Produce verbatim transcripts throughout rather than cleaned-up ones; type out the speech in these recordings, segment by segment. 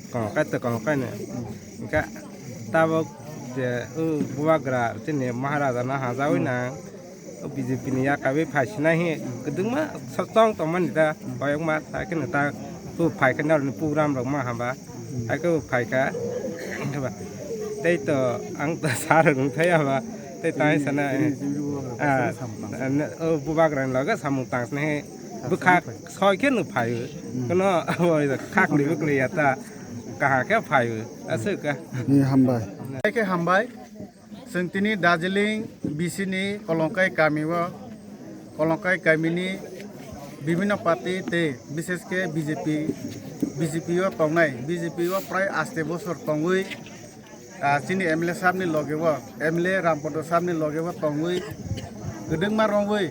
Kong kai to kong kai no. Hingke tabok je o bubagra chini Maharaja no hajawi nang. O B J P ni yakarwi phaisinai hi kwdwngma so-, chong tongmani da koyokma, hakhe no ta bo phaikha norokni program rok ma hamba. Hakhe bo phaikha. Tei to ang to sir rok nungthai hamba. Tei tang sana, ah, o bubagra ni loge samung tang sini bwkha soi khe no phaio. Kono khakli bwkli ya ta kaha khe phaio. Aswk ka. Ni hambai. Khe hambai. Chwng tini Darjeeling B C ni Kolongkai kami o, Kolongkai kami ni bibhinno party tei bishesh khe B J P, B J P o tongnai, B J P o prai aste bosor tongwi, ah, chini M L A sahab ni loge o, M L A Rampodo sahab ni loge o tongwi, kwdwngma romwi,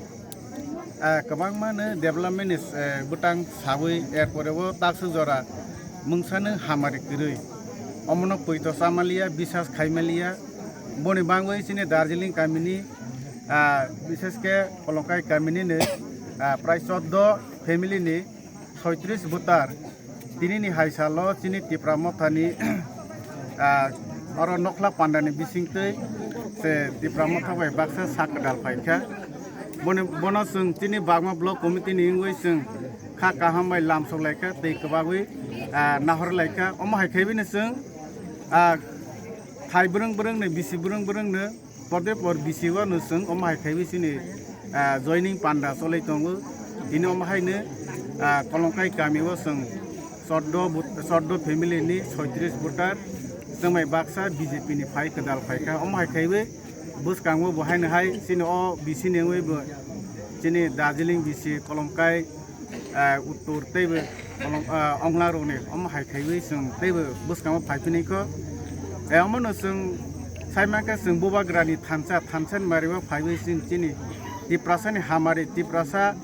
ah, kwbangma no development ni, eh, bwtang sawi, er pore o takswk jora mungsa no hamari kwrwi. Omono poito chamaliya, bisas khaimaliya. Boni bangwi chini Darjeeling kamini, ah, bishesh khe Kolongkai kamini no, ah, prai choddo family ni soitris voter. Tini ni hai salo chini Tipra Mothani, ah, oro Nokhla Pandani bisingtwi se Tipra Motha bai baksa sak kwdal phaikha. Boni, bono chwng chini Bagma Block Committee ni wngwi chwng kha kaham bai lamsok laikha tei kwbagwi, ah, nahor laikha. Omo hai khaiwi no chwng, ah, thai bwrwng bwrwng no, bisi bwrwng bwrwng no, porde por bisi o no chwng omo hai khaiwi chini, ah, joining panda cholai tongo. Tini omo hai no, ah, Kolongkai kami o chwng choddo but-, choddo family ni soitris voter chwng bai baksa B J P ni phai kwdal phaikha. Omo hai khaiwi bwskango bo hai no hai chini o bisi ni wngwi bo chini Darjeeling bisi Kolongkai, ah, uttor tei bo Kolong-, ah, Ongla rok ni omo hai khaiwi chwng tei bo bwskango phai phini kho. Eh, omo no chwng sai mankha chwng Bubagra ni thansa, thansa ni mari o phaiwi chwng chini Tiprasa ni hamari, Tiprasa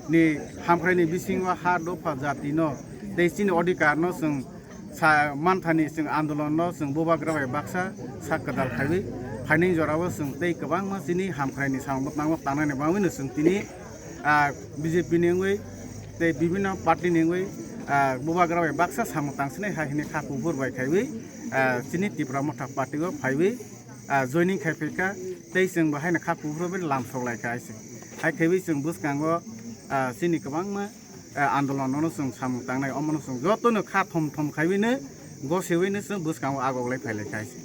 ni hamkrai ni bisingo ha dopha jati no tei chini odhikar no chwng sa manthani chwng andolon no chwng Bubagra bai baksa sak kwdal khaiwi phainai jora o chwng tei kwbangma chini hamkrai ni samung bwtang o tangnani bagwi no chwng tini, ah, B J P ni wngwi tei bibhinno party ni wngwi, ah, Bubagra bai baksa samung tangsinai hai hwnwi kha kuphur bai khaiwi, ah, chini Tipra Motha party o phaiwi, ah, joining khai phaikha tei chwng bo haino kha kuphur bai lamsok laikha hai se. Hai khaiwi chwng bwskango, ah, chini kwbangma, ah, andolon no chwng samung tangnai, omo no chwng joto no kha thom thom khaiwi no gosewino chwng bwskango agok lai phai laikha hai se.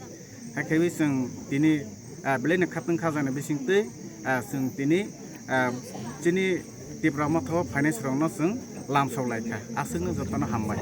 Hai khaiwi chwng tini, ah, belai no khatwng khajana bisingtwi, ah, chwng tini, ah, chini Tipra Motha o phainai rok no chwng lamsok laikha. Aswk no joto no hambai.